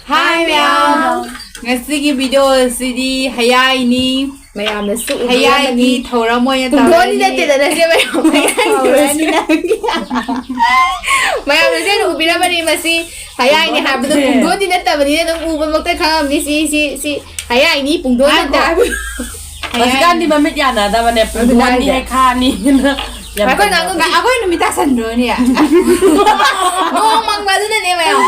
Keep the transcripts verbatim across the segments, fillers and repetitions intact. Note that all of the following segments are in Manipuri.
ꯍꯥꯏ ꯃꯌꯥꯝ! ꯉꯁꯤꯒꯤ video ꯑꯁꯤꯗꯤ ꯍꯌꯥꯏꯅꯤ꯫ ꯃꯌꯥꯝꯅꯁꯨ ꯎꯕꯤꯔꯝꯃꯅꯤ꯫ ꯍꯌꯥꯏꯒꯤ ꯊꯧꯔꯝ ꯑꯣꯏꯅ ꯄꯨꯡꯗꯣꯟꯗꯤ ꯇꯧꯔꯅꯤ꯫ ꯅꯠꯇꯦꯗꯅ ꯁꯦ ꯃꯌꯥꯝ, ꯍꯌꯥꯏꯅꯤ ꯇꯧꯔꯅꯤ꯫ ꯃꯌꯥꯝꯅꯁꯨ ꯑꯩꯅ ꯎꯕꯤꯔꯝꯃꯅꯤ ꯃꯁꯤ ꯍꯌꯥꯏꯅꯤ ꯍꯥꯏꯕꯗꯣ ꯄꯨꯡꯗꯣꯟꯗꯤ ꯅꯠꯇꯕꯅꯤꯅ ꯑꯗꯨꯝ ꯎꯕꯃꯛꯇ ꯈꯪꯉꯝꯅꯤ꯫ ꯁꯤ, ꯁꯤ, ꯁꯤ ꯍꯌꯥꯏꯅꯤ, ꯄꯨꯡꯗꯣꯟ ꯅꯠꯇꯦ ꯉꯥꯏꯈꯣ꯫ ꯍꯥꯏꯕ꯫ ꯍꯧꯖꯤꯛꯀꯥꯟꯗꯤ ꯃꯃꯤꯠ ꯌꯥꯅꯗꯕꯅꯦ, ꯑꯗꯨꯅ ꯄꯨꯡꯗꯣꯟꯅꯤ ꯍꯥꯏꯁꯦ꯫ ꯍꯩꯈꯥꯅꯤ꯫ ꯌꯥꯝ ꯑꯩꯈꯣꯏ ꯉꯥꯡꯉꯨ-, ꯑꯩꯈꯣꯏ ꯅꯨꯃꯤꯠ ꯇꯥꯁꯟꯗ꯭ꯔꯣꯅꯦ? ꯅꯣꯡ ꯃꯪꯕ ꯑꯗꯨꯅꯅꯦ ꯃꯌꯥꯝ꯫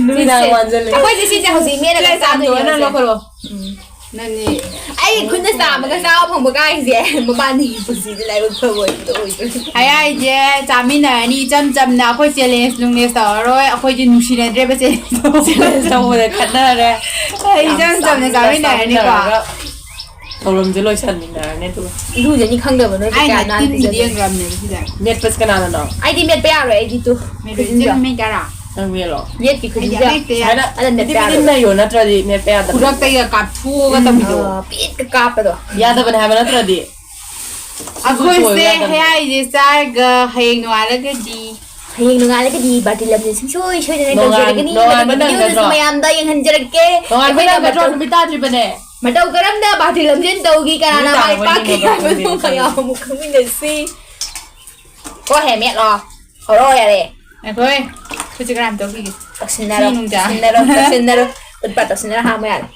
ꯅꯨꯃꯤꯗꯥꯡ ꯁꯤꯁꯦ꯫ ꯋꯥꯟꯖꯜꯂꯦ꯫ ꯑꯩꯈꯣꯏꯁꯦ ꯁꯤꯁꯦ ꯍꯧꯖꯤꯛ ꯃꯦꯠꯂꯒ ꯁꯦ, ꯆꯥꯝꯊꯣꯛꯑꯣ, ꯆꯥꯗꯣꯏꯅꯦ ꯅꯪ ꯍꯧꯖꯤꯛ꯫ ꯂꯧꯈꯠꯂꯣ꯫ ꯎꯝ꯫ ꯅꯪꯗꯤ ꯑꯩ ꯈꯨꯠꯅ ꯆꯥꯝꯃꯒ ꯆꯥꯕ ꯐꯪꯕ ꯀꯥꯏꯁꯦ ꯃꯕꯥꯅꯤꯒꯤ ꯄꯨꯟꯁꯤꯗ ꯂꯥꯏꯕꯛ ꯐꯕ ꯑꯣꯏꯗꯣꯏꯅꯦ꯫ ꯍꯌꯥꯏꯁꯦ ꯆꯥꯃꯤꯟꯅꯔꯅꯤ ꯏꯆꯝ ꯆꯝꯅ, ꯑꯩꯈꯣꯏ challenge ꯅꯨꯡꯂꯦꯟꯖ ꯇꯧꯔꯔꯣꯏ, ꯑꯩꯈꯣꯏꯗꯤ ꯅꯨꯡꯁꯤꯅꯗ꯭ꯔꯦꯕ challenge ꯇꯧꯕꯗ꯫ Challenge ꯇꯧꯕꯗ ꯈꯠꯅꯔꯦ꯫ ꯏꯆꯝ ꯆꯝꯅ ꯆꯥꯃꯤꯟꯅꯔꯅꯤꯀꯣ꯫ ꯆꯥꯃꯤꯟꯅꯔꯒ ꯊꯧꯔꯝꯁꯦ ꯂꯣꯏꯁꯟꯃꯤꯟꯅꯔꯅꯤ ꯑꯗꯨꯒ꯫ ꯏꯔꯨꯖꯅꯤ ꯈꯪꯗꯕ ꯅꯣꯏꯁꯦ ꯑꯩꯅ ꯀꯌꯥ ꯅꯥꯟꯅ ꯇꯤꯟꯒꯤꯗꯤ ꯏꯔꯨꯖꯅꯤ? ꯌꯦꯡꯈ꯭ꯔꯕꯅꯦ ꯁꯤꯗ꯫ ꯃꯦꯠꯄꯁꯦ ꯀꯅꯥꯅꯅꯣ? ꯑꯩꯗꯤ ꯃꯦꯠꯄ ꯌꯥꯔꯣꯏ, ꯑꯩꯗꯤ ꯇꯨ꯫ ꯃꯦꯠꯄ ꯈꯨꯖꯤꯟꯁꯦ꯫ ꯏꯆꯝ ꯃꯦꯠ ꯌꯥꯔꯥ? ꯅꯪ ꯃꯦꯠꯂꯣ꯫ ꯌꯦꯠꯀꯤ ꯑꯩꯗꯤ ꯈꯨꯖꯤꯟꯁꯦ꯫ ꯑꯃꯦꯠꯇ ꯌꯥꯔꯦ꯫ ꯁꯨꯃꯥꯏꯅ ꯑꯗ ꯃꯦꯠꯄ ꯄꯤꯗꯤ ꯌꯥꯔꯣꯏ꯫ ꯅꯩꯌꯣ, ꯅꯠꯇ꯭ꯔꯗꯤ ꯃꯦꯠꯄ ꯌꯥꯗꯕꯅꯦ꯫ ꯈꯨꯗꯛꯇꯒ ꯀꯥꯞꯊꯣꯛꯑꯒ ꯇꯧꯕꯤꯗꯣ꯫ ꯑ, ꯄꯤꯠꯀ ꯀꯥꯞꯄꯗꯣ꯫ ꯌꯥꯗꯕꯅꯦ ꯍꯥꯏꯕ ꯅꯠꯇ꯭ꯔꯗꯤ꯫ ꯑꯩꯈꯣꯏꯁꯦ ꯁꯣꯏꯕ ꯌꯥꯗꯕꯅꯦ꯫ ꯍꯌꯥꯏꯁꯦ ꯆꯥꯔꯒ ꯍꯌꯦꯡ ꯅꯣꯡꯉꯥꯜꯂꯒꯗꯤ ꯍꯌꯦꯡ ꯅꯣꯡꯉꯥꯜꯂꯒꯗꯤ ꯕꯥꯔꯇꯤ ꯂꯝꯖꯦꯜ ꯁꯨꯡꯁꯣꯏ ꯁꯣꯏꯗꯅ ꯅꯣꯡꯉꯥꯟ-, ꯇꯧꯖꯔꯛꯀꯅꯤ꯫ ꯅꯣꯡꯉꯥꯟꯕ ꯑꯗꯨꯒ videoꯗꯁꯨ ꯅꯪꯒꯗ꯭ꯔꯣ? ꯃꯌꯥꯝꯗ ꯌꯦꯡꯍꯟꯖꯔꯛꯀꯦ꯫ ꯅꯣꯡꯉꯥꯟꯕ ꯑꯩꯈꯣꯏꯅ ꯅꯪꯒꯗ꯭ꯔꯣ? ꯃꯇꯧ ꯅꯨꯃꯤꯠ ꯇꯥꯗ꯭ꯔꯤꯕꯅꯦ꯫ ꯃꯇꯧ ꯀꯔꯝꯅ ꯕꯥꯔꯇꯤ ꯂꯝꯖꯦꯜ ꯇꯧꯈꯤ, ꯀꯅꯥꯅ ꯅꯨꯃꯤꯠ ꯃꯥꯏ ꯇꯥꯔꯕ ꯄꯥꯛꯈꯤ ꯌꯦꯡꯉꯣ, ꯍꯥꯏꯕꯗꯨ ꯇꯧꯕꯤꯔꯣ꯫ ꯃꯌꯥꯝ ꯑꯃꯨꯛ ꯈꯪꯃꯤꯟꯅꯁꯤ꯫ ꯀꯣ ꯍꯦ ꯃꯦꯠꯂꯣ꯫ ꯍꯧꯔꯣ ꯌꯥꯔꯦ꯫ ꯉꯥꯏꯈꯣꯍꯦ꯫ ꯈꯨꯠꯁꯦ ꯈꯔ ꯍꯥꯝꯇꯣꯛꯈꯤꯒꯦ꯫ ꯇꯧꯁꯤꯟꯅꯔꯣ, ꯁꯤ ꯅꯨꯡꯖꯥ꯫ ꯇꯧꯁꯤꯟꯅꯔꯣ, ꯇꯧꯁꯤꯟꯅꯔꯣ꯫ ꯎꯠꯄ ꯇꯧꯁꯤꯟꯅꯔꯣ, ꯍꯥꯝꯃꯣ ꯌꯥꯔꯦ꯫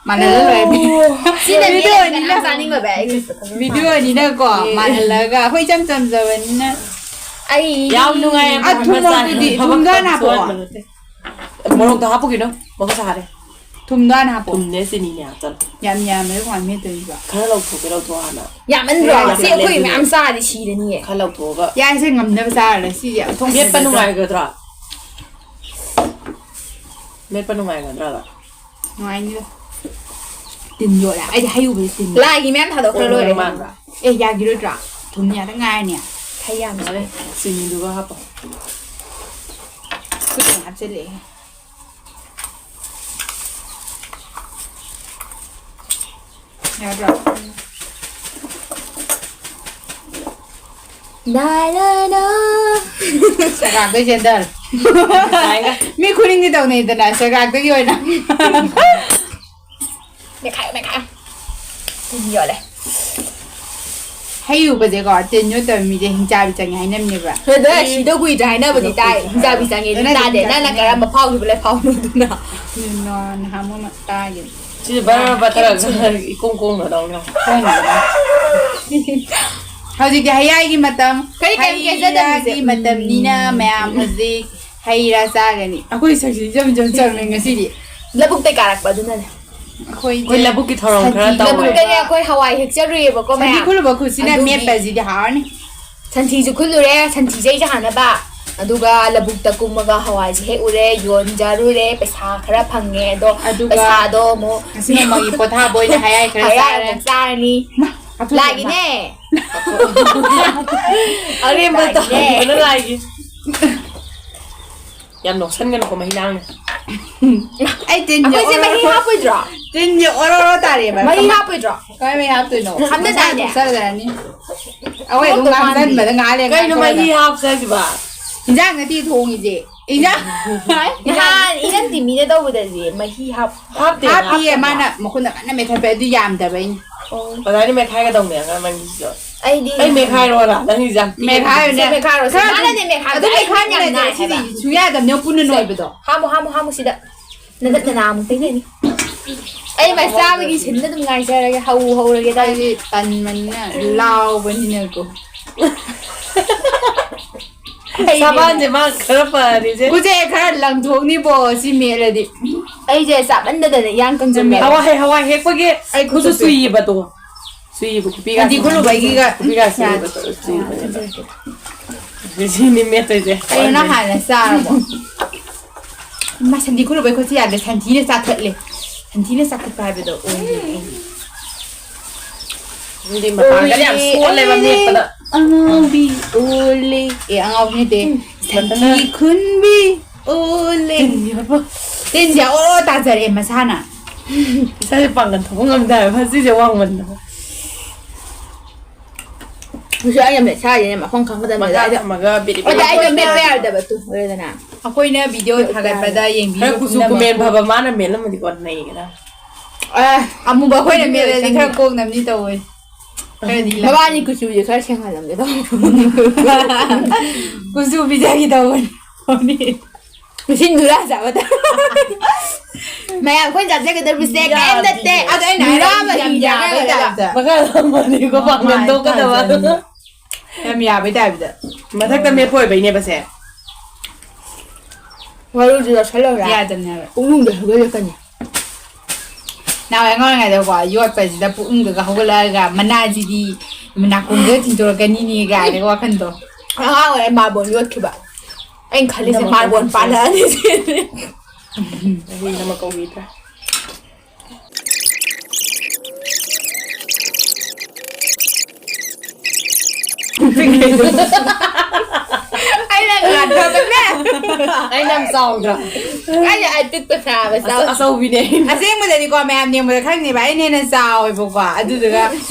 ꯃꯥꯟꯅꯗ ꯂꯣꯏꯔꯦ꯫ ꯑꯣ꯫ ꯁꯤꯅ video ꯃꯤꯅ ꯑꯅꯤꯅ ꯀꯅꯥ ꯆꯥꯅꯤꯡꯕ ꯕꯦ? ꯑꯩ ꯈꯨꯠꯇ ꯈꯪꯍꯟ-, video ꯑꯅꯤꯅꯀꯣ, ꯑꯦ꯫ ꯃꯥꯟꯅꯍꯜꯂꯒ ꯑꯩꯈꯣꯏ ꯏꯆꯝ ꯆꯝꯖꯕꯅꯤꯅ꯫ ꯑꯩ ꯌꯥꯝ ꯅꯨꯡꯉꯥꯏꯌꯦ, ꯑ, ꯊꯨꯝ ꯃꯆꯥ ꯃꯣꯔꯣꯛꯇꯨꯗꯤ, ꯊꯕꯛ ꯊꯨꯝꯗꯣ ꯍꯥꯟꯅ ꯍꯥꯞꯄꯛꯑꯣ꯫ ꯃꯣꯔꯣꯛꯇꯣ ꯍꯥꯞꯄꯨꯒꯤꯅꯣ, ꯃꯈꯨꯠ ꯁꯥꯔꯦ꯫ ꯊꯨꯝꯗꯣ ꯍꯥꯟꯅ ꯍꯥꯞꯄꯣ꯫ ꯊꯨꯝꯅꯦ ꯆꯤꯅꯤꯅꯦ ꯍꯥꯞꯆꯜꯂꯣ꯫ ꯌꯥꯝ ꯌꯥꯝꯃꯦ ꯀꯃꯥꯏꯅ ꯃꯦꯠꯇꯣꯏꯅꯣ? ꯈꯔ ꯂꯧꯊꯣꯛꯀꯦ, ꯂꯧꯊꯣꯛꯑꯣ ꯍꯥꯟꯅ꯫ ꯌꯥꯝꯃꯟꯗ꯭ꯔꯣ? ꯌꯥꯝꯃꯜꯂꯦ ꯁꯤ ꯑꯩꯈꯣꯏ ꯑꯗꯨꯗꯤ꯫ ꯃꯌꯥꯝ ꯆꯥꯔꯗꯤ ꯁꯤꯔꯅꯤꯌꯦ꯫ ꯈꯔ ꯂꯧꯊꯣꯛꯑꯒ꯫ ꯌꯥꯔꯦꯁꯦ, ꯉꯝꯅꯕ ꯆꯥꯔꯔꯣꯏ꯫ ꯁꯤꯁꯦ ꯌꯥꯝ ꯊꯣꯡ ꯃꯦꯠꯄ ꯐꯖꯗ꯭ꯔꯥ? ꯅꯨꯡꯉꯥꯏꯒꯗ꯭ꯔꯣ? ꯃꯦꯠꯄ ꯅꯨꯡꯉꯥꯏꯒꯗ꯭ꯔꯕ? ꯅꯨꯡꯉꯥꯏꯅꯤꯗ꯫ ꯇꯤꯟ ꯌꯣꯠꯂꯦ꯫ ꯑꯩꯗꯤ ꯍꯩ ꯎꯕꯁꯦ ꯇꯤꯟ ꯌꯣꯠꯂꯦ꯫ ꯂꯥꯏꯒꯤ ꯃꯌꯥꯝ ꯊꯥꯗꯣꯛꯈ꯭ꯔ ꯂꯣꯏꯔꯦ꯫ ꯑꯣꯏꯔ ꯃꯥꯟꯕ꯭ꯔꯥ? ꯑꯦ, ꯌꯥꯈꯤꯔꯣꯏꯗ꯭ꯔꯥ? ꯊꯨꯝ ꯌꯥꯗ ꯉꯥꯏꯔꯅꯤ꯫ ꯍꯩ ꯌꯥꯝ ꯌꯥꯔꯦ꯫ ꯆꯤꯅꯤꯗꯨꯒ ꯍꯥꯞꯄꯣ꯫ ꯈꯨꯠꯅ ꯍꯥꯞꯆꯤꯜꯂꯛꯑꯦ꯫ ꯌꯥꯗ꯭ꯔꯣ? ꯅꯥ, ꯅꯥ, ꯅꯥ꯫ ꯁꯦꯒꯥꯛꯇꯩ ꯆꯦꯟꯊꯔꯦ꯫ ꯃꯤ ꯈꯨꯗꯤꯡꯒꯤ ꯇꯧꯅꯩꯗꯅ, ꯁꯦꯒꯥꯛꯇꯒꯤ ꯑꯣꯏꯅ꯫ ꯃꯦꯠꯈꯥꯏꯌꯣ, ꯃꯦꯠꯈꯥꯏꯌꯣ꯫ ꯇꯤꯟ ꯌꯣꯠꯂꯦ꯫ ꯍꯩ ꯎꯕꯁꯦꯀꯣ, ꯇꯤꯟ ꯌꯣꯠꯇꯕ ꯃꯤꯁꯦ ꯍꯤꯡꯆꯥꯕꯤ ꯆꯪꯉꯦ ꯍꯥꯏꯅꯕꯅꯦꯕ꯫ ꯑꯗꯣ ꯁꯤꯗ ꯀꯨꯏꯗ꯭ꯔꯦ ꯍꯥꯏꯅꯕꯗꯤ ꯇꯥꯏ꯫ ꯍꯤꯡꯆꯥꯕꯤ ꯆꯪꯉꯦꯗꯤ ꯅꯪꯅ ꯇꯥꯗꯦ꯫ ꯍꯤꯡꯆꯥꯕꯤ ꯅꯪꯅ ꯆꯪꯉꯦ꯫ ꯀꯔꯝꯕ ꯐꯥꯎꯈꯤꯕ ꯂꯩꯐꯥꯎꯅꯣ ꯑꯗꯨꯅ? ꯅꯍꯥꯟ ꯑꯃ ꯇꯥꯈꯤꯕꯅꯦ꯫ ꯁꯤꯁꯦ ꯕꯔ ꯕꯔ ꯄꯠꯊꯔꯒ ꯏꯀꯣꯡ ꯀꯣꯡꯅ ꯇꯧꯅꯤ꯫ ꯍꯣꯏꯅꯦ꯫ ꯍꯧꯖꯤꯛꯇꯤ ꯍꯩꯌꯥꯏꯒꯤ ꯃꯇꯝ, ꯀꯔꯤ ꯀꯔꯤ ꯍꯩ ꯀꯦꯖꯗꯕꯤꯁꯦ? ꯔꯥꯒꯤ ꯃꯇꯝꯅꯤꯅ ꯃꯌꯥꯝ ꯍꯧꯖꯤꯛ ꯍꯩ ꯔꯥ ꯆꯥꯒꯅꯤ꯫ ꯑꯩꯈꯣꯏ ꯁꯛꯁꯤ ꯏꯆꯝ ꯏꯆꯝ ꯆꯝꯃꯦ ꯉꯁꯤꯗꯤ꯫ ꯂꯧꯕꯨꯛꯇꯩ ꯀꯥꯔꯛꯄ ꯑꯗꯨꯅꯅꯦ꯫ ꯑꯩꯈꯣꯏꯁꯦ ꯑꯩꯈꯣꯏ ꯂꯧꯕꯨꯛꯀꯤ ꯊꯧꯔꯝ ꯈꯔ ꯁꯟꯊꯤ ꯇꯧꯔꯦ꯫ ꯂꯧꯕꯨꯛꯇꯅꯦ ꯑꯩꯈꯣꯏ ꯍꯋꯥꯏ ꯍꯦꯛꯆꯔꯨꯏꯌꯦꯕꯀꯣ ꯁꯟꯊꯤ ꯃꯌꯥꯝ꯫ ꯈꯨꯜꯂꯨꯕ ꯈꯨꯠꯁꯤꯅ ꯑꯗꯨꯒꯤ ꯃꯦꯠꯄꯁꯤꯗꯤ ꯍꯥꯎꯔꯅꯤ꯫ ꯁꯟꯊꯤꯁꯨ ꯈꯨꯜꯂꯨꯔꯦ, ꯁꯟꯊꯤꯁꯦ ꯑꯩꯁꯦ ꯍꯥꯟꯅꯕ꯫ ꯑꯗꯨꯒ ꯂꯧꯕꯨꯛꯇ ꯀꯨꯝꯃꯒ ꯍꯋꯥꯏꯁꯦ ꯍꯦꯛꯎꯔꯦ, ꯌꯣꯟꯖꯔꯨꯔꯦ, ꯄꯩꯁꯥ ꯈꯔ ꯐꯪꯉꯦ꯫ ꯑꯗꯣ ꯑꯗꯨꯒ ꯄꯩꯁꯥꯗꯣ ꯑꯃꯨꯛ ꯉꯁꯤ ꯅꯣꯡꯃꯒꯤ ꯄꯣꯊꯥꯕ ꯑꯣꯏꯅ ꯍꯌꯥꯏ ꯈꯔ ꯍꯌꯥꯏ ꯆꯥꯔꯦ꯫ ꯑꯃꯨꯛ ꯆꯥꯔꯅꯤ꯫ ꯃꯥ, ꯑꯊꯨꯕ ꯂꯥꯛꯏꯅꯦ꯫ ꯑꯔꯦꯝꯕ ꯂꯥꯛꯏꯅꯦ꯫ ꯇꯧꯍꯟꯒꯅꯨ ꯂꯥꯏꯒꯤ꯫ ꯌꯥꯝ ꯅꯣꯛꯁꯟꯒꯅꯨꯀꯣ, ꯃꯍꯤ ꯂꯥꯡꯅ꯫ ꯑꯩ ꯇꯤꯟꯁꯦ ꯑꯩꯈꯣꯏꯁꯦ ꯑꯣꯔꯣ ꯃꯍꯤ ꯑꯣꯔꯣ ꯍꯥꯞꯄꯣꯏꯗ꯭ꯔꯣ? ꯇꯤꯟꯁꯦ ꯑꯣꯔꯣ ꯑꯣꯔꯣ ꯇꯥꯔꯦꯕ꯫ ꯃꯍꯤ ꯀꯃꯥꯏ-, ꯍꯥꯞꯄꯣꯏꯗ꯭ꯔꯣ? ꯀꯃꯥꯏ ꯃꯍꯤ ꯍꯥꯞꯇꯣꯏꯅꯣ? ꯍꯥꯞꯅꯗꯥꯏꯅꯦ? ꯃꯁꯥ ꯊꯣꯛꯆꯔꯖꯔꯅꯤ꯫ ꯑꯩꯈꯣꯏ ꯑꯗꯨꯝ ꯊꯣꯛꯇꯧ ꯃꯥꯟꯗꯦ꯫ ꯉꯥꯡꯁꯟꯕꯗ ꯉꯥꯏꯍꯥꯛ ꯂꯩꯔꯒ ꯀꯩꯅꯣ ꯃꯍꯤ ꯉꯥꯡꯁꯜꯂꯒ꯫ ꯍꯥꯞꯁꯦ ꯍꯥꯏꯁꯤꯕ? ꯏꯟꯖꯥꯡ ꯅꯠꯇꯦ ꯊꯣꯡꯉꯤꯁꯦ꯫ ꯏꯟꯖꯥꯡ꯫ ꯅꯍꯥꯟ ꯏꯅꯝ ꯇꯤꯃꯤꯅ ꯇꯧꯕꯗꯗꯤ ꯃꯍꯤ ꯍꯥꯞ-, ꯍꯥꯞꯇꯦ, ꯍꯥꯞꯇꯕ꯭ꯔꯣ? ꯍꯥꯞꯄꯤꯌꯦ, ꯃꯥꯅ ꯃꯈꯨꯠꯅ ꯀꯟꯅ ꯃꯦꯠꯊꯠꯄꯩ ꯑꯗꯨ ꯌꯥꯝꯗꯕꯩꯅꯦ꯫ ꯑꯣ꯫ ꯑꯣꯖꯥꯅꯤ ꯃꯦꯠꯈꯥꯏꯒꯗꯧꯅꯦ ꯑꯉꯥꯡ ꯅꯪꯒꯤꯁꯤꯁꯨ꯫ ꯑꯩꯗꯤ ꯑꯩ ꯃꯦꯠꯈꯥꯏꯔꯣꯔꯥ? ꯅꯪꯒꯤꯁꯦ ꯌꯥꯝ ꯄꯤꯛꯑꯦ꯫ ꯃꯦꯠꯈꯥꯏꯔꯨꯅꯦ꯫ ꯁꯦ ꯃꯦꯠꯈꯥꯏꯔꯣ, ꯁꯦ ꯈꯔ ꯃꯥꯅꯅꯦ ꯃꯦꯠꯈꯥꯏꯕꯗꯣ ꯑꯗꯨꯝ ꯑꯩ ꯃꯦꯠꯈꯥꯏꯕ ꯈꯥꯡ ꯌꯥꯝ ꯌꯥꯗꯦ, ꯅꯥꯏ ꯁꯤꯗꯤ ꯍꯥꯏꯕ꯫ ꯁꯨꯡꯌꯥ ꯌꯥꯗꯕꯅꯦ, ꯄꯨꯟꯅ ꯁꯦ, ꯅꯣꯏꯕꯗꯣ꯫ ꯍꯥꯝꯃꯨ, ꯍꯥꯝꯃꯨ, ꯍꯥꯝꯃꯨ ꯁꯤꯗ꯫ ꯅꯗꯠ ꯅꯅꯥ ꯑꯃꯨꯛ ꯇꯩꯅꯅꯤ꯫ ꯑꯩ ꯃꯆꯥ ꯑꯃꯒꯤ ꯁꯤꯟꯗ ꯑꯗꯨꯝ ꯉꯥꯏꯖꯔꯒꯦ, ꯍꯧ ꯍꯧꯔꯒꯦ ꯇꯧꯔꯤ꯫ ꯑꯩꯗꯤ ꯇꯟꯕꯅꯤꯅ, ꯂꯥꯎꯕꯅꯤꯅꯀꯣ꯫ ꯁꯥꯕꯥꯟꯁꯦ ꯃꯥ ꯈꯔ ꯐꯔꯤꯁꯦ꯫ ꯈꯨꯠꯁꯦ ꯈꯔ ꯂꯪꯊꯣꯛꯅꯤꯕꯣ, ꯁꯤ ꯃꯦꯠꯂꯗꯤ꯫ ꯑꯩꯁꯦ ꯆꯥꯃꯟꯗꯗꯅ ꯏꯌꯥꯡ ꯀꯪꯖꯜꯂꯦ꯫ ꯍꯋꯥꯏ, ꯍꯋꯥꯏ ꯍꯦꯛꯄꯒꯤ ꯑꯩ ꯈꯨꯠꯁꯨ ꯈꯨꯠꯁꯨ ꯆꯨꯏꯌꯦꯕꯗꯣ꯫ ꯆꯨꯏꯌꯦꯕ ꯈꯨꯕꯤꯒ ꯁꯟꯊꯤ ꯈꯨꯜꯂꯨꯕꯒꯤꯒ ꯈꯨꯕꯤꯒ ꯌꯥ-, ꯆꯨꯏꯌꯦꯕ, ꯆꯨꯏꯌꯦꯕ꯫ ꯁꯤꯅꯤ ꯃꯦꯠꯇꯣꯏꯁꯦ꯫ ꯀꯩꯅꯣ ꯅꯪ ꯍꯥꯟꯅ ꯆꯥꯔꯕꯣ? ꯏꯃꯥ, ꯁꯟꯊꯤ ꯈꯨꯜꯂꯨꯕꯩ ꯈꯨꯠꯁꯦ ꯌꯥꯗ꯭ꯔꯦ꯫ ꯁꯟꯊꯤꯅ ꯆꯥꯊꯠꯂꯦ꯫ ꯁꯟꯊꯤꯅ ꯆꯥꯊꯠꯄ ꯍꯥꯏꯕꯗꯣ ꯑꯣꯏꯔꯦ ꯑꯩ꯫ ꯃꯤꯗꯤ ꯃꯄꯥꯡꯒꯜ ꯌꯥꯝ ꯁꯣꯜꯂꯦꯕ ꯑꯣꯏꯔꯦ, ꯃꯦꯠꯄꯗ꯫ ꯑꯉꯥꯎꯕꯤ ꯑꯣꯜꯂꯦ꯫ ꯑꯦ, ꯑꯉꯥꯎꯕꯤ ꯅꯠꯇꯦ꯫ ꯎꯝ꯫ ꯁꯟꯊꯤ ꯈꯨꯟꯕꯤ ꯑꯣꯜꯂꯦ꯫ ꯇꯤꯟꯁꯦ ꯑꯣꯔꯣ ꯇꯥꯖꯔꯛꯑꯦ ꯃꯁꯥꯅ꯫ ꯏꯁꯥꯁꯦ ꯄꯥꯡꯒꯜ ꯊꯣꯛꯄ ꯉꯝꯗꯦ ꯍꯥꯏꯕ, ꯁꯤꯁꯦ ꯋꯥꯡꯃꯟꯗꯅ꯫ ꯉꯁꯤ ꯑꯩꯅ ꯃꯦꯠ ꯁꯥꯏꯁꯤꯅ ꯃꯐꯝ ꯈꯪꯒꯗꯕꯅꯦ꯫ ꯃꯈꯥ ꯑꯗ-, ꯊꯝꯃꯒ ꯕꯤꯔꯤ ꯕꯤꯔꯤ ꯑꯗ ꯑꯩꯅ ꯃꯦꯠꯄ ꯌꯥꯔꯣꯏꯗꯕ ꯇꯨ, ꯑꯗꯨꯗꯅ꯫ ꯑꯩꯈꯣꯏꯅ ꯚꯤꯗꯤꯑꯣ ꯊꯥꯒꯠꯄꯗ ꯌꯦꯡꯕꯤꯌꯨ ꯈꯔ ꯀꯨꯆꯨ ꯄꯨꯝꯅꯃꯛ꯫ ꯀꯨꯃꯦꯟ ꯐꯕ ꯃꯥꯅ ꯃꯦꯠꯂꯝꯃꯗꯤꯀꯣ ꯅꯩꯒꯗꯕꯅꯦ꯫ ꯑꯦ, ꯑꯃꯨꯕ ꯑꯩꯈꯣꯏꯅ ꯃꯦꯠꯂꯗꯤ ꯈꯔ ꯀꯣꯛꯅꯕꯅꯤ ꯇꯧꯋꯦ꯫ ꯈꯔꯗꯤ ꯂꯥꯛꯑꯦ꯫ ꯃꯕꯥꯅꯤ ꯀꯨꯆꯨꯁꯦ ꯈꯔ ꯁꯦꯡꯍꯜꯂꯝꯒꯦ ꯇꯧꯕ꯫ ꯀꯨꯆꯨ ꯄꯤꯖꯒꯦ ꯇꯧꯕꯅꯤ꯫ ꯉꯁꯤ ꯅꯨꯔꯥ ꯆꯥꯕ ꯇꯥꯔꯦ꯫ ꯃꯌꯥꯝ ꯑꯩꯈꯣꯏꯅ ꯆꯥꯖꯒꯗꯧꯔꯤꯕꯁꯦ ꯀꯩꯝ ꯅꯠꯇꯦ꯫ ꯌꯥꯗꯤꯌꯦ꯫ ꯑꯗꯣ ꯑꯩꯅ ꯅꯨꯔꯥ ꯍꯥꯏꯔꯗꯤ ꯌꯥꯝ ꯃꯍꯤ ꯌꯥꯕꯩ ꯆꯥꯅꯒꯗꯕ꯫ ꯇꯥꯏꯞꯇ꯫ ꯃꯈꯥ ꯊꯝꯃꯗꯤꯀꯣ ꯃꯥ ꯄꯥꯡꯒꯟ ꯃꯥꯏ ꯇꯣꯛꯀꯗꯕ꯫ ꯇꯥꯖꯅꯤ꯫ ꯌꯥꯝ ꯌꯥꯕꯩ ꯇꯥꯏꯞꯇ꯫ ꯃꯊꯛꯇ ꯃꯦꯠꯄ ꯑꯣꯏꯕꯩꯅꯦꯕ ꯁꯦ꯫ ꯃꯔꯨꯗꯤ ꯂꯧꯁꯜꯂꯧꯔꯥ? ꯌꯥꯗꯕꯅꯦ ꯍꯥꯏꯕ꯫ ꯄꯨꯛꯅꯨꯡꯗ ꯍꯧꯒꯠꯂꯛꯀꯅꯤ꯫ ꯅꯍꯥꯟꯋꯥꯏ ꯑꯉꯥꯡ ꯑꯣꯏꯔꯤꯉꯩꯗꯀꯣ, ꯌꯣꯠꯄꯁꯤꯗ ꯄꯨꯛꯅꯨꯡꯗꯒ ꯍꯧꯒꯠꯂꯛꯑꯒ ꯃꯅꯥꯁꯤꯗꯤ ꯅꯥꯀꯣꯡꯗ ꯊꯤꯟꯗꯣꯔꯛꯀꯅꯤꯅꯦ ꯀꯥꯏꯅꯒ ꯋꯥꯈꯟꯗꯣ꯫ ꯑꯉꯥꯡ ꯑꯣꯏꯔꯤꯉꯩ ꯃꯥꯔꯕꯣꯜ ꯌꯣꯠꯈꯤꯕ꯫ ꯑꯩꯅ ꯈꯜꯂꯤꯁꯦ ꯅꯃ ꯃꯥꯔꯕꯣꯜ ꯀꯧꯁꯦ꯫ ꯄꯥꯜꯂꯛꯑꯅꯤ ꯁꯤꯅꯤ꯫ ꯑꯩ ꯅꯃ ꯀꯧꯕꯤꯗ꯭ꯔꯦ꯫ ꯑꯩꯅ ꯉꯥꯟꯊꯕꯅꯦ꯫ ꯑꯩꯅ ꯌꯥꯝ ꯆꯥꯎꯗ꯭ꯔꯥ? ꯑꯩꯅ ꯑꯄꯤꯛꯄ ꯁꯥꯕ ꯆꯥꯎ꯫ ꯑꯆꯧꯕꯤꯅꯦ ꯑꯩꯅ꯫ ꯑꯁꯦꯡꯕꯗꯗꯤꯀꯣ, ꯃꯌꯥꯝ ꯌꯦꯡꯕꯗ ꯈꯪꯅꯦꯕ, ꯑꯩꯅ ꯍꯦꯟꯅ ꯆꯥꯎꯋꯦꯕꯀꯣ꯫ ꯑꯗꯨꯗꯨꯒ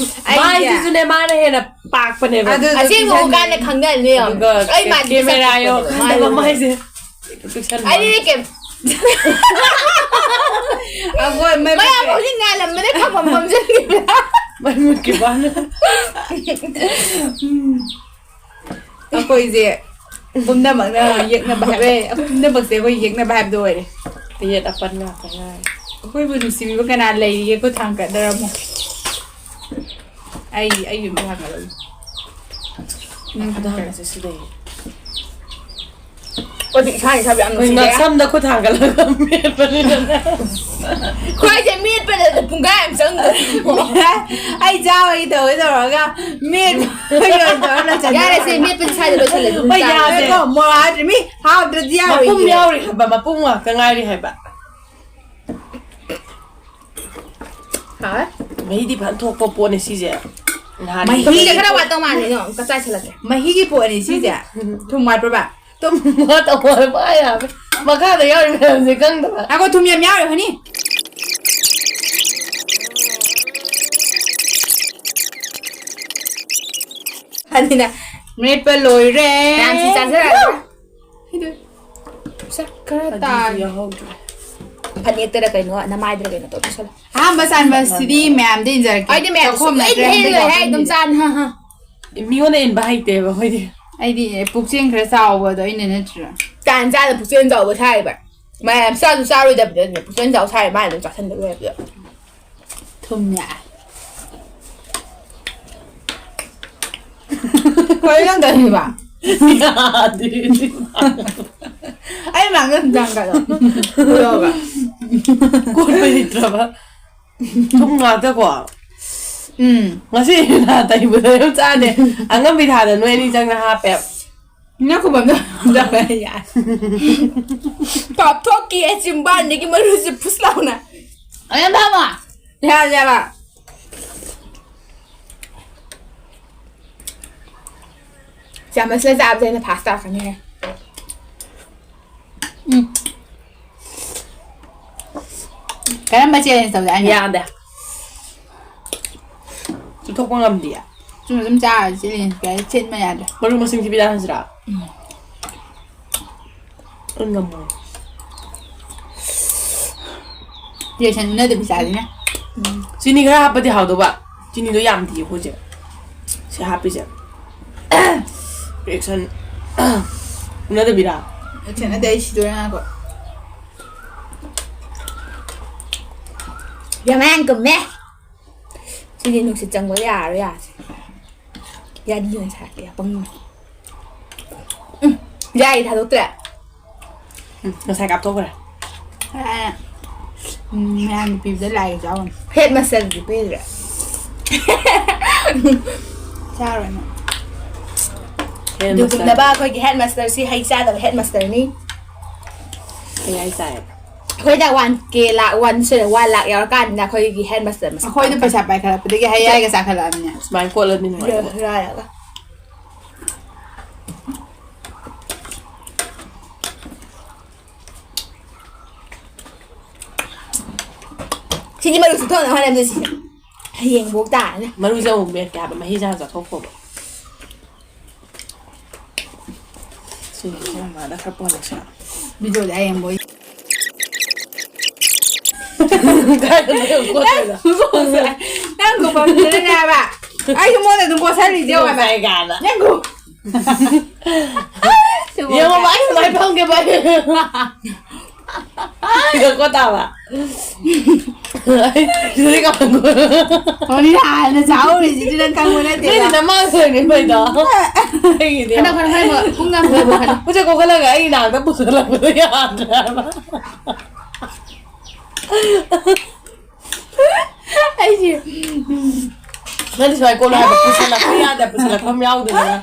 ꯑꯩꯁꯦ ꯃꯥꯏꯁꯤꯁꯨꯅꯦ ꯃꯥꯅ ꯍꯦꯟꯅ ꯄꯥꯛꯄꯅꯦꯕ꯫ ꯑꯗꯨꯗꯨꯒ ꯑꯁꯦꯡꯕ ꯎꯀꯥꯟꯗ ꯈꯪꯅꯔꯅꯤ ꯌꯦꯡꯉꯣ꯫ ꯑꯗꯨꯒ ꯑꯩ ꯃꯥꯏꯁꯦ ꯀꯦꯃꯦꯔꯥ ꯌꯣ ꯆꯠꯄꯗꯣ ꯈꯪꯗꯕ ꯃꯥꯅ ꯃꯥꯏꯁꯦ꯫ ꯄꯤꯛꯁꯟꯕ꯫ ꯑꯩꯗꯤ ꯀꯩꯝ ꯑꯩꯈꯣꯏ ꯃꯩ ꯃꯌꯥꯝ ꯃꯨꯠꯈ꯭ꯔꯦ꯫ ꯍꯧꯖꯤꯛ ꯉꯥꯜꯂꯝꯕꯅꯦ ꯈꯪꯐꯝ ꯈꯪꯖꯟꯈꯤꯕ꯭ꯔꯥ? ꯃꯩ ꯃꯨꯠꯈꯤꯕ ꯋꯥꯅꯦ꯫ ꯑꯩꯈꯣꯏꯁꯦ ꯄꯨꯝꯅꯃꯛꯅ ꯌꯦꯛꯅꯕ ꯍꯥꯏꯕ, ꯄꯨꯝꯅꯃꯛꯁꯦ ꯑꯩꯈꯣꯏ ꯌꯦꯛꯅꯕ ꯍꯥꯏꯕꯗꯣ ꯑꯣꯏꯔꯦ꯫ ꯑꯌꯦꯠ ꯑꯄꯟ ꯉꯥꯛꯇ ꯉꯥꯏꯔꯦ꯫ ꯑꯩꯈꯣꯏꯕꯨ ꯅꯨꯡꯁꯤꯕꯤꯕ ꯀꯅꯥ ꯂꯩꯔꯤꯒꯦ? ꯈꯨꯠ ꯊꯥꯡꯒꯠꯅꯔꯝꯃꯣ꯫ ꯑꯩ, ꯑꯩꯒꯤ ꯑꯝꯇ ꯊꯥꯡꯒꯠꯂꯝꯃꯣ꯫ ꯅꯪ ꯈꯨꯠ ꯊꯥꯡꯒꯠꯁꯦ ꯁꯤꯗꯩ꯫ ꯑꯩꯈꯣꯏꯗꯤ ꯏꯁꯥꯅ ꯏꯁꯥꯕꯨ ꯌꯥꯝ ꯀꯩꯅꯣ, ꯅꯨꯡꯁꯤꯖꯩ꯫ ꯁꯝꯗ ꯈꯨꯠ ꯊꯥꯡꯒꯠꯂꯒ ꯃꯦꯠꯄꯅꯤꯅ꯫ ꯑꯩꯈꯣꯏꯁꯦ ꯃꯦꯠꯄꯗ ꯄꯨꯡꯈꯥꯏ ꯑꯃ ꯆꯪꯗꯣꯏꯅꯦ꯫ ꯑꯩ ꯆꯥꯕꯒꯤ ꯇꯧꯒꯦ ꯇꯧꯔꯒ ꯃꯦꯠꯄꯒꯤ ꯑꯣꯏꯅ ꯇꯧꯔ ꯂꯣꯏꯁꯟꯕ꯫ ꯌꯥꯔꯦꯁꯦ, ꯃꯦꯠꯄꯗꯤ ꯁ꯭ꯋꯥꯏꯗ ꯂꯣꯏꯁꯜꯂꯁꯤ꯫ ꯍꯣꯏ, ꯌꯥꯔꯦ꯫ ꯉꯥꯏꯈꯣ, ꯃꯣꯔꯣꯛ ꯍꯥꯞꯇ꯭ꯔꯤ꯫ ꯃꯤ ꯍꯥꯞꯇ꯭ꯔꯗꯤ ꯌꯥꯔꯣꯏꯌꯦ꯫ ꯃꯄꯨꯝ ꯌꯥꯎꯔꯤ ꯍꯥꯏꯕ, ꯃꯄꯨꯝ ꯉꯥꯛꯇ ꯉꯥꯏꯔꯤ ꯍꯥꯏꯕ꯫ ꯍꯥꯎꯋꯦ꯫ ꯃꯍꯤꯗꯤ ꯐꯖꯅ ꯊꯣꯛꯄ ꯄꯣꯠꯅꯤ ꯁꯤꯁꯦ꯫ ꯅꯍꯥꯟ ꯃꯍꯤꯁꯦ ꯈꯔ ꯋꯥꯠꯇꯧ ꯃꯥꯜꯂꯦ, ꯑꯗꯣ ꯑꯝꯇ ꯆꯥꯏꯁꯤꯜꯂꯛꯀꯦ꯫ ꯃꯍꯤꯒꯤ ꯄꯣꯠꯅꯤ ꯁꯤꯁꯦ꯫ ꯊꯨꯝ ꯋꯥꯠꯄ꯭ꯔꯕ? ꯊꯨꯝ ꯋꯥꯠꯇꯧ ꯃꯥꯜꯂꯦ, ꯄꯥꯏ ꯌꯥꯕ꯫ ꯃꯈꯥꯗ ꯌꯥꯎꯔꯤ ꯃꯌꯥꯝꯁꯦ ꯈꯪꯗꯕ꯫ ꯉꯥꯏꯈꯣ, ꯊꯨꯝ ꯌꯥꯝ ꯌꯥꯎꯔꯤ, honey꯫ ꯑꯅꯤꯅ ꯃꯦꯠꯄ ꯂꯣꯏꯔꯦ꯫ ꯃꯌꯥꯝꯁꯤ ꯆꯥꯖꯔꯒ꯫ ꯍꯤꯗꯨ꯫ ꯁꯛ ꯈꯔ ꯑꯗꯨꯁꯨ ꯇꯥꯏ꯫ ꯌꯥꯎꯍꯧꯗ꯭ꯔꯦ꯫ ꯐꯅꯦꯛꯇꯔ ꯀꯩꯅꯣ, ꯅꯃꯥꯏꯗꯔ ꯀꯩꯅꯣ ꯇꯧ ꯇꯧꯁꯜꯂꯣ꯫ ꯑꯍꯥꯟꯕ ꯆꯥꯟꯕꯁꯤꯗꯤ ꯃꯌꯥꯝꯗ ꯏꯟꯖꯔꯛꯀꯦ꯫ ꯑꯩꯗꯤ ꯃꯌꯥꯝ ꯆꯥꯛꯈꯣꯝ ꯁꯨꯡꯂꯩ ꯅꯠꯇ꯭ꯔꯦ ꯍꯦꯛ ꯍꯟꯗꯛ ꯂꯣꯏ ꯍꯥꯏ ꯑꯗꯨꯝ ꯋꯥꯍꯩꯁꯤꯗꯤ꯫ ꯆꯥꯅꯤ, ꯍꯥ, ꯍꯥ꯫ ꯃꯤꯉꯣꯟꯗ ꯏꯟꯕ ꯍꯩꯇꯦꯕ ꯑꯩꯈꯣꯏꯗꯤ꯫ ꯑꯩꯗꯤ ꯄꯨꯛꯆꯦꯜ ꯈꯔ ꯆꯥꯎꯕꯗꯣ ꯑꯩꯅ ꯅꯠꯇ꯭ꯔꯥ? ꯇꯥꯟ ꯆꯥꯗ ꯄꯨꯛꯆꯦꯜ ꯆꯥꯎꯕ ꯁꯥꯔꯤꯕ꯫ ꯃꯌꯥꯝ ꯆꯥꯁꯨ ꯆꯥꯔꯣꯏꯗꯕꯗ ꯄꯨꯛꯆꯦꯜ ꯆꯥꯎ ꯁꯥꯔꯤ, ꯃꯥꯅ ꯑꯗꯨꯝ ꯆꯥꯁꯟꯕ ꯂꯣꯏꯔꯕꯗꯣ꯫ ꯊꯨꯝ ꯌꯥꯛꯑꯦ꯫ ꯀꯔꯤ ꯅꯪ ꯇꯧꯔꯤꯕ? ꯌꯥꯗꯦ꯫ ꯑꯩ ꯃꯥꯡꯗ ꯅꯨꯡꯗꯥꯡ ꯀꯩꯅꯣ ꯄꯨꯔꯛꯑꯣꯕ꯫ ꯀꯣꯠꯄ ꯍꯩꯇ꯭ꯔꯕ? ꯊꯨꯝ ꯉꯥꯛꯇꯀꯣ? ꯎꯝ꯫ ꯉꯁꯤ ꯅꯥ ꯇꯩꯕꯗ ꯌꯥꯝ ꯆꯥꯗꯦ꯫ ꯑꯉꯝꯕꯤ ꯊꯥꯗ ꯅꯣꯏ ꯑꯅꯤ ꯆꯪꯅ ꯍꯥꯞꯄꯦ꯫ ꯅꯪ ꯈꯨꯕꯝꯗꯣ ꯌꯥꯔꯦ꯫ ꯀꯥꯞꯊꯣꯛꯀꯦ ꯆꯤꯝꯕꯥꯟꯗꯒꯤ ꯃꯔꯨꯁꯦ ꯐꯨꯁ ꯂꯥꯎꯅ꯫ ꯑꯌꯥꯝꯕ ꯑꯃ꯫ ꯌꯥꯔꯦ, ꯌꯥꯔꯦ꯫ ꯆꯥꯃꯁꯅ ꯆꯥꯕꯁꯦ ꯑꯩꯅ ꯐꯥꯁ ꯇꯥꯔꯛꯀꯅꯤꯍꯦ꯫ ꯎꯝ꯫ ꯀꯔꯝꯕ ꯆꯦꯂꯦꯟꯖ ꯇꯧꯁꯦ ꯍꯥꯏꯅꯣ? ꯌꯥꯗꯦ꯫ ꯆꯨꯞꯊꯣꯛꯄ ꯉꯝꯗꯤꯌꯦ꯫ ꯆꯨꯝꯅ ꯑꯗꯨꯝ ꯆꯥꯔꯁꯤ, ꯆꯦꯂꯦꯟꯖ ꯀꯥꯏ ꯁꯤꯟꯕ ꯌꯥꯗꯦ꯫ ꯃꯔꯨ ꯃꯁꯤꯡ ꯊꯤꯕꯤ ꯇꯥꯍꯟꯁꯤꯔꯥ? ꯎꯝ꯫ ꯑꯩ ꯉꯝꯃꯣꯏ꯫ ꯔꯤꯌꯦꯛꯁꯟ ꯎꯅꯗꯕꯤ ꯆꯥꯁꯤꯅꯦ꯫ ꯎꯝ꯫ ꯆꯤꯅꯤ ꯈꯔ ꯍꯥꯞꯄꯗꯤ ꯍꯥꯎꯗꯧꯕ꯫ ꯆꯤꯅꯤꯗꯣ ꯌꯥꯝꯗꯤꯌꯦ ꯑꯩꯈꯣꯏꯁꯦ꯫ ꯁꯤ ꯍꯥꯞꯄꯤꯁꯦ꯫ ꯔꯤꯌꯦꯛꯁꯟ ꯎꯅꯗꯕꯤꯔꯥ? ꯔꯤꯌꯦꯛꯁꯟ ꯅꯠꯇꯦ, ꯑꯩ ꯁꯤꯗꯣꯔꯦ, ꯉꯥꯏꯈꯣ꯫ ꯌꯥꯝ ꯃꯌꯥꯡ ꯀꯨꯝꯃꯦ꯫ ꯁꯤꯗꯤ ꯅꯨꯡꯁꯤꯠ ꯆꯪꯕ ꯌꯥꯔꯣꯏ, ꯌꯥꯁꯦ꯫ ꯌꯥꯗꯤ ꯑꯣꯏꯅ ꯁꯥꯔꯛꯀꯦ, ꯌꯥꯄꯪ꯫ ꯎꯝ, ꯌꯥꯏ, ꯊꯥꯗꯣꯛꯇ꯭ꯔꯦ꯫ ꯎꯝ, ꯉꯁꯥꯏ ꯀꯥꯞꯊꯣꯛꯈ꯭ꯔꯦ꯫ ꯑꯦ, ꯎꯝ, ꯃꯌꯥꯝꯒꯤ ꯄꯤꯕꯗ ꯂꯥꯏꯒꯤ ꯆꯥꯎꯔꯝ꯫ ꯍꯦꯠ ꯃꯁꯜꯗꯤ ꯄꯤꯗ꯭ꯔꯦ꯫ ꯆꯥꯔꯣꯏ ꯅꯪ꯫ ꯍꯦꯠ ꯑꯗꯨꯒꯨꯝꯂꯕ ꯃꯁꯜ꯫ ꯑꯩꯈꯣꯏꯒꯤ ꯍꯦꯠ ꯃꯁꯇꯔꯁꯤ ꯍꯩ ꯆꯥꯗꯕ ꯍꯦꯠ ꯃꯁꯇꯔꯅꯤ꯫ ꯀꯩ ꯍꯥꯏ ꯆꯥꯏ? ꯑꯩꯈꯣꯏꯗ ꯋꯥꯟ ꯀꯦ ꯂꯥꯛ, ꯋꯥꯟ, ꯁꯣꯔꯤ, ꯋꯥꯟ ꯂꯥꯛ ꯌꯧꯔꯀꯥꯟꯗ ꯑꯩꯈꯣꯏꯒꯤ ꯍꯦꯠ ꯃꯁꯇꯔ ꯃꯁꯛ ꯑꯩꯈꯣꯏꯗ ꯈꯪꯉꯛꯀꯅꯤ꯫ ꯄꯩꯁꯥ ꯄꯥꯏꯈꯠꯂꯛꯄꯗꯒꯤ ꯍꯩ ꯍꯥꯏꯒ ꯆꯥꯈꯠꯂꯛꯑꯕꯅꯤꯅꯦ꯫ ꯁꯨꯃꯥꯏꯅ ꯀꯣꯠꯂꯗꯤ ꯅꯨꯡꯉꯥꯏꯒꯗꯕ꯫ ꯍꯨꯔꯥ-, ꯍꯨꯔꯥꯏꯔꯒ꯫ ꯁꯤꯗꯤ ꯃꯔꯨ ꯆꯨꯞꯊꯣꯛꯅꯕ ꯍꯣꯠꯅꯕꯗ ꯁꯤꯁꯦ ꯍꯌꯦꯡꯐꯧ ꯇꯥꯔꯅꯤ꯫ ꯃꯔꯨꯁꯦ ꯑꯃꯨꯛ ꯃꯦꯠꯀꯦ ꯍꯥꯏꯕ, ꯃꯍꯤꯁꯦ ꯍꯥꯟꯅ ꯆꯥꯊꯣꯛꯈꯣꯕ꯫ ꯈꯔ ꯄꯣꯍꯜꯂꯛꯁꯤꯔ? ꯚꯤꯗꯤꯑꯣꯗꯤ ꯑꯩ ꯌꯦꯡꯕ ꯑꯣꯏ-, ꯅꯪ ꯈꯨꯄꯝꯗꯨꯅꯅꯦ ꯍꯥꯏꯕ꯫ ꯑꯩꯁꯨ ꯃꯉꯣꯟꯗ ꯑꯗꯨꯝ ꯄꯣꯠꯁꯜꯂꯤꯁꯦ ꯌꯦꯡꯉꯣ ꯍꯥꯏꯕ꯫ ꯉꯥꯏ ꯀꯥꯏꯅ꯫ ꯅꯪ ꯈꯨ-, ꯌꯦꯡꯉꯣꯕ, ꯑꯩ ꯀꯃꯥꯏ ꯐꯝꯒꯦꯕ? ꯁꯤꯗ ꯀꯣ ꯇꯥꯕ꯫ ꯁꯤꯗꯗꯤ ꯀꯃꯥꯏ ꯀꯣ-, ꯍꯣꯔꯤ ꯍꯥꯟꯅ ꯆꯥꯍꯧꯔꯤꯁꯤꯗꯤ ꯅꯪ ꯈꯪꯕ ꯅꯠꯇꯦꯕ꯫ ꯅꯪꯗꯤ ꯅꯃꯥꯡ ꯁꯣꯏꯅꯤ ꯐꯩꯗꯣ꯫ ꯑꯩꯒꯤꯗꯤ ꯈꯟꯅꯧ, ꯈꯟꯅꯧ, ꯈꯟꯅꯧ꯫ ꯄꯨꯡ ꯌꯥꯝ ꯂꯣꯏꯕ ꯈꯟꯅꯧ꯫ ꯎꯆꯦꯛ ꯀꯣꯛꯈꯠꯂꯒ ꯑꯩꯒꯤ ꯅꯥꯛꯇ ꯄꯨꯁꯜꯂꯛꯄꯗꯣ ꯌꯥꯗ꯭ꯔꯦ ꯍꯥꯏꯕ꯫ ꯑꯩꯁꯦ, ꯎꯝ꯫ ꯅꯪꯗꯤ ꯁꯨꯃꯥꯏ ꯀꯣꯜꯂꯣ ꯍꯥꯏꯕ, ꯄꯨꯁꯜꯂꯛꯄ ꯌꯥꯗ, ꯄꯨꯁꯜꯂꯛꯐꯝ ꯌꯥꯎꯗꯗꯅ꯫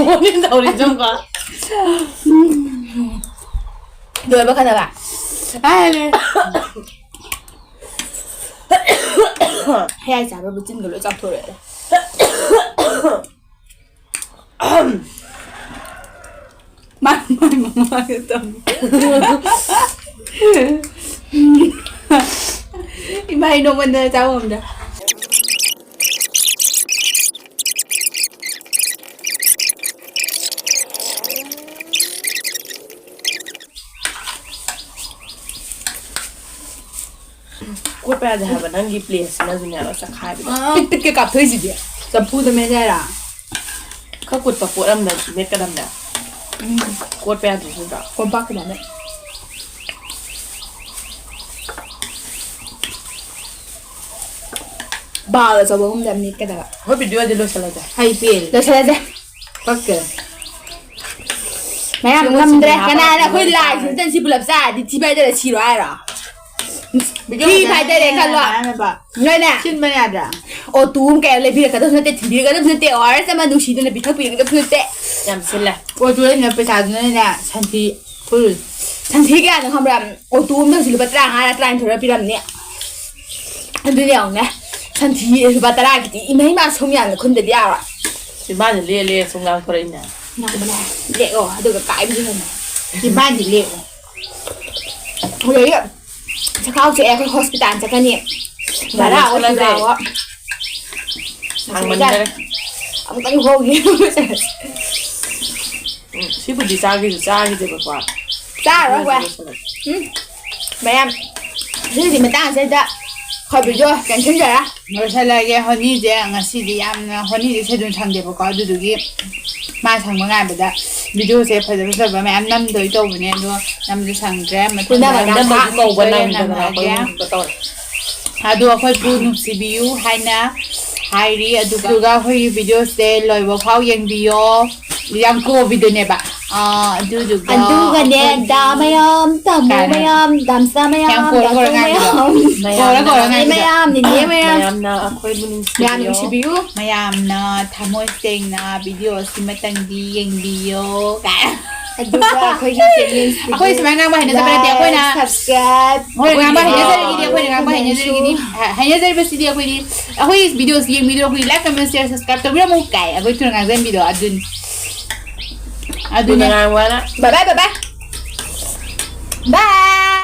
ꯃꯣꯏꯅ ꯇꯧꯔꯤꯁꯦ ꯌꯦꯡꯉꯨꯀꯣ꯫ ꯂꯣꯏꯕ ꯈꯟꯅꯕ꯫ ꯑꯥ, ꯂꯣꯏꯔꯦ꯫ ꯍꯌꯥꯏ ꯆꯥꯕꯕꯨ ꯆꯤꯟꯒ ꯂꯣꯏ ꯆꯥꯊꯣꯔꯛꯑꯦ꯫ ꯃꯥ, ꯃꯥ, ꯃꯃꯥꯒ ꯇꯝꯃꯤ꯫ ꯏꯃꯥ, ꯑꯩ ꯅꯣꯛꯃꯟꯗꯅ ꯆꯥꯕ ꯉꯝꯗ꯭ꯔꯦ꯫ ꯀꯣꯠꯄ ꯌꯥꯗꯦ ꯍꯥꯏꯕ ꯅꯪꯒꯤ ꯄ꯭ꯂꯦꯠꯁꯤꯅ ꯑꯗꯨꯅꯦꯕ ꯆꯈꯥꯏꯕꯗꯣ꯫ ꯑꯥ꯫ ꯄꯤꯠ ꯄꯤꯠꯀ ꯀꯥꯞꯊꯣꯛꯏꯁꯤꯗꯤ꯫ ꯆꯐꯨꯗ ꯃꯦꯠ ꯌꯥꯏꯔꯥ? ꯈꯔ ꯀꯨꯠꯄ ꯄꯣꯠ ꯑꯃꯗ ꯃꯦꯠꯀꯗꯕꯅꯦ꯫ ꯎꯝ꯫ ꯀꯣꯠꯄ ꯌꯥꯗ꯭ꯔꯁꯨ ꯅꯠꯇ꯭ꯔꯣ? ꯀꯣꯝꯄꯥꯛꯀꯤꯗ ꯃꯦꯠ꯫ ꯕꯥꯜ ꯑꯆꯧꯕꯒꯨꯝꯗ ꯃꯦꯠꯀꯗꯕ꯫ ꯑꯩꯈꯣꯏ ꯚꯤꯗꯤꯑꯣꯗꯤ ꯂꯣꯏꯁꯤꯜꯂꯁꯦ꯫ ꯍꯩ ꯄꯦꯜꯂꯦ꯫ ꯂꯣꯏꯁꯤꯜꯂꯁꯦ꯫ ꯀꯛꯀꯦ꯫ ꯃꯌꯥꯝ ꯁꯤ ꯉꯝꯗ꯭ꯔꯦ꯫ ꯃꯆꯤꯟ ꯀꯅꯥꯅ ꯑꯩꯈꯣꯏ ꯍꯥꯞꯄꯛꯄ ꯂꯥꯏꯁꯤ ꯅꯠꯇꯅ ꯁꯤ ꯄꯨꯂꯞ ꯆꯥꯔꯗꯤ ꯊꯤ ꯐꯥꯏꯗꯔ ꯁꯤꯔꯣ ꯍꯥꯏꯔꯣ? ꯊꯤ ꯐꯥꯏꯗꯔꯦ ꯈꯜꯂꯣ꯫ ꯍꯥꯏꯅꯕ꯫ ꯅꯣꯏꯅꯦ꯫ ꯁꯤꯟꯕ ꯌꯥꯗ꯭ꯔꯥ? ꯑꯣꯇꯣ ꯑꯃ ꯀꯌꯥ ꯂꯩꯕꯤꯔꯛꯀꯗꯕꯁꯨ ꯅꯠꯇꯦ, ꯊꯤꯟꯕꯤꯔꯛꯀꯗꯕꯁꯨ ꯅꯠꯇꯦ, ꯑꯣ ꯑꯥꯔ ꯑꯦꯁ ꯑꯃ ꯅꯨꯡꯁꯤꯗꯅ ꯄꯤꯊꯛꯄꯤꯔꯛꯀꯗꯕꯁꯨ ꯅꯠꯇꯦ꯫ ꯌꯥꯝ ꯁꯤꯜꯂꯦ꯫ ꯑꯣꯇꯣ ꯑꯩꯅ ꯄꯩꯁꯥꯗꯨꯅꯅꯦ ꯁꯟꯊꯤ ꯐꯨꯜ꯫ ꯁꯟꯊꯤ ꯀꯌꯥꯅꯣ ꯈꯪꯕ꯭ꯔꯥ? ꯑꯣꯇꯣ ꯑꯃꯗꯁꯨ ꯂꯨꯄꯥ ꯇꯔꯥꯃꯉꯥꯔ ꯇꯔꯥꯅꯤꯊꯣꯏꯔ ꯄꯤꯔꯝꯅꯤ꯫ ꯑꯗꯨꯅꯦ ꯌꯦꯡꯉꯨꯅꯦ꯫ ꯁꯟꯊꯤ ꯂꯨꯄꯥ ꯇꯔꯥꯒꯤꯗꯤ ꯏꯃꯩ ꯏꯃꯥ ꯁꯣꯝ ꯌꯥꯝꯅ ꯈꯨꯟꯗꯗꯤ ꯌꯥꯔꯣꯏ꯫ ꯆꯤꯝꯕꯥꯟꯁꯦ ꯂꯦ ꯂꯦ ꯁꯨꯝ ꯉꯥꯡꯊꯣꯔꯛꯏꯅꯦ꯫ ꯉꯥꯡꯕꯅꯦ꯫ ꯂꯦꯛꯑꯣ, ꯑꯗꯨꯒ ꯀꯥꯏꯕꯗꯤ ꯍꯦꯟꯅ꯫ ꯆꯤꯝꯕꯥꯟꯗꯤ ꯂꯦꯛꯑꯣ꯫ ꯑꯗꯒꯤ ꯆꯈꯥꯎ ꯆꯦꯛꯑꯦ, ꯑꯩꯈꯣꯏ ꯍꯣꯁꯄꯤꯇꯥꯜ ꯆꯠꯀꯅꯤ꯫ ꯚꯔꯥ ꯑꯃ ꯊꯤꯔꯛꯑꯣ꯫ ꯁꯥꯡꯃꯟꯈꯔꯦ꯫ ꯑꯃꯨꯛꯇꯪ ꯍꯣꯡꯉꯦ꯫ ꯎꯝ, ꯁꯤꯕꯨꯗꯤ ꯆꯥꯈꯤꯁꯨ ꯆꯥꯈꯤꯁꯦꯕꯀꯣ꯫ ꯆꯥꯔꯣꯏ꯫ ꯎꯝ, ꯃꯌꯥꯝ, ꯑꯗꯨꯗꯤ ꯃꯇꯥꯡꯁꯤꯗ ꯑꯩꯈꯣꯏ ꯚꯤꯗꯤꯑꯣ ꯀꯦꯟꯁꯤꯟꯖꯔꯦ꯫ ꯂꯣꯏꯁꯤꯜꯂꯒꯦ꯫ ꯍꯣꯅꯤꯁꯦ ꯉꯁꯤꯗꯤ ꯌꯥꯝꯅ, ꯍꯣꯅꯤꯁꯦ ꯁꯦꯗꯨꯜ ꯁꯪꯗꯦꯕꯀꯣ, ꯑꯗꯨꯗꯨꯒꯤ ꯃꯥ ꯁꯪꯕ ꯉꯥꯏꯕꯗ ꯚꯤꯗꯤꯑꯣꯁꯦ ꯐꯖ ꯐꯖꯕ ꯃꯌꯥꯝ ꯅꯝꯗꯣꯏ ꯇꯧꯕꯅꯦ, ꯑꯗꯣ ꯅꯝꯕ ꯁꯪꯗ꯭ꯔꯦ꯫ ꯃꯊꯪꯗ ꯄꯨꯟꯅ ꯌꯥꯝ ꯃꯌꯥꯝ ꯅꯝꯕꯁꯨ ꯀꯧꯕ ꯐꯖꯅ ꯅꯪꯗꯗꯅ ꯅꯝꯃꯛꯑꯒꯦ꯫ ꯑꯩꯈꯣꯏ ꯇꯧꯔꯦ꯫ ꯑꯗꯣ ꯑꯩꯈꯣꯏꯕꯨ ꯅꯨꯡꯁꯤꯕꯤꯌꯨ ꯍꯥꯏꯅ ꯍꯥꯏꯔꯤ꯫ ꯑꯗꯨꯒ ꯑꯩꯈꯣꯏꯒꯤ ꯚꯤꯗꯤꯑꯣꯁꯦ ꯂꯣꯏꯕ ꯐꯥꯎ ꯌꯦꯡꯕꯤꯌꯣ꯫ ꯌꯥꯝ ꯀꯣꯕꯤꯗꯨꯅꯦꯕ꯫ ꯑꯥ, ꯑꯗꯨꯗꯨꯒ ꯑꯗꯨꯒꯅꯦ, ꯑꯩꯈꯣꯏꯒꯤ ꯗꯥ ꯃꯌꯥꯝ, ꯇꯥꯃꯣ ꯀꯥꯏꯅ꯫ ꯃꯌꯥꯝ, ꯗꯥꯝꯆꯥ ꯃꯌꯥꯝ, ꯌꯥꯝ ꯀꯣꯔ ꯀꯣꯔ ꯗꯥꯆꯧ ꯉꯥꯡꯕꯤꯗꯣ꯫ ꯃꯌꯥꯝ, ꯀꯣꯔ ꯀꯣꯔ ꯅꯦꯅꯦ ꯉꯥꯡꯕꯤꯗꯣ꯫ ꯃꯌꯥꯝ, ꯅꯦꯅꯦ ꯃꯌꯥꯝ, ꯃꯌꯥꯝꯅ ꯑꯩꯈꯣꯏꯕꯨ ꯃꯌꯥꯝ ꯅꯨꯡꯁꯤꯕꯤꯌꯣ꯫ ꯅꯨꯡꯁꯤꯕꯤꯌꯨ꯫ ꯃꯌꯥꯝꯅ ꯊꯃꯣꯏ ꯁꯦꯡꯅ ꯚꯤꯗꯤꯑꯣ ꯑꯁꯤꯃꯇꯪꯗꯤ ꯌꯦꯡꯕꯤꯌꯣ ꯀꯥꯏꯅ꯫ ꯑꯗꯨꯒ ꯑꯩꯈꯣꯏꯒꯤ channel ꯑꯩꯈꯣꯏ ꯁꯨꯃꯥꯏꯅ ꯉꯥꯡꯕ ꯍꯩꯅꯖꯕ ꯅꯠꯇꯦ꯫ ꯑꯩꯈꯣꯏꯅ, Subscribe. ꯍꯣꯏ, ꯉꯥꯡꯕ ꯑꯩꯈꯣꯏꯒꯤ ꯍꯩꯅꯖꯔꯤꯒꯤꯗꯤ ꯑꯩꯈꯣꯏꯅ ꯉꯥꯡꯕ Comment. ꯍꯩꯅꯖꯔꯤꯒꯤꯗꯤ, ꯍ-, ꯍꯩꯅꯖꯔꯤꯕꯁꯤꯗꯤ ꯑꯩꯈꯣꯏꯗꯤ, ꯑꯩꯈꯣꯏ ꯚꯤꯗꯤꯑꯣꯁꯤ ꯌꯦꯡꯕꯤꯗꯣ ꯑꯩꯈꯣꯏ like, comment, share, subscribe ꯇꯧꯕꯤꯔꯝꯃꯨ ꯀꯥꯏ ꯑꯩꯈꯣꯏ ꯊꯨꯅ ꯉꯥꯡꯖꯟꯕꯤꯗꯣ ꯑꯗꯨꯅꯤ꯫ ꯑꯗꯨꯅ ꯑꯗꯨꯅꯦ꯫ ꯉꯥꯡꯕꯅ Bye bye, bye bye. Bye.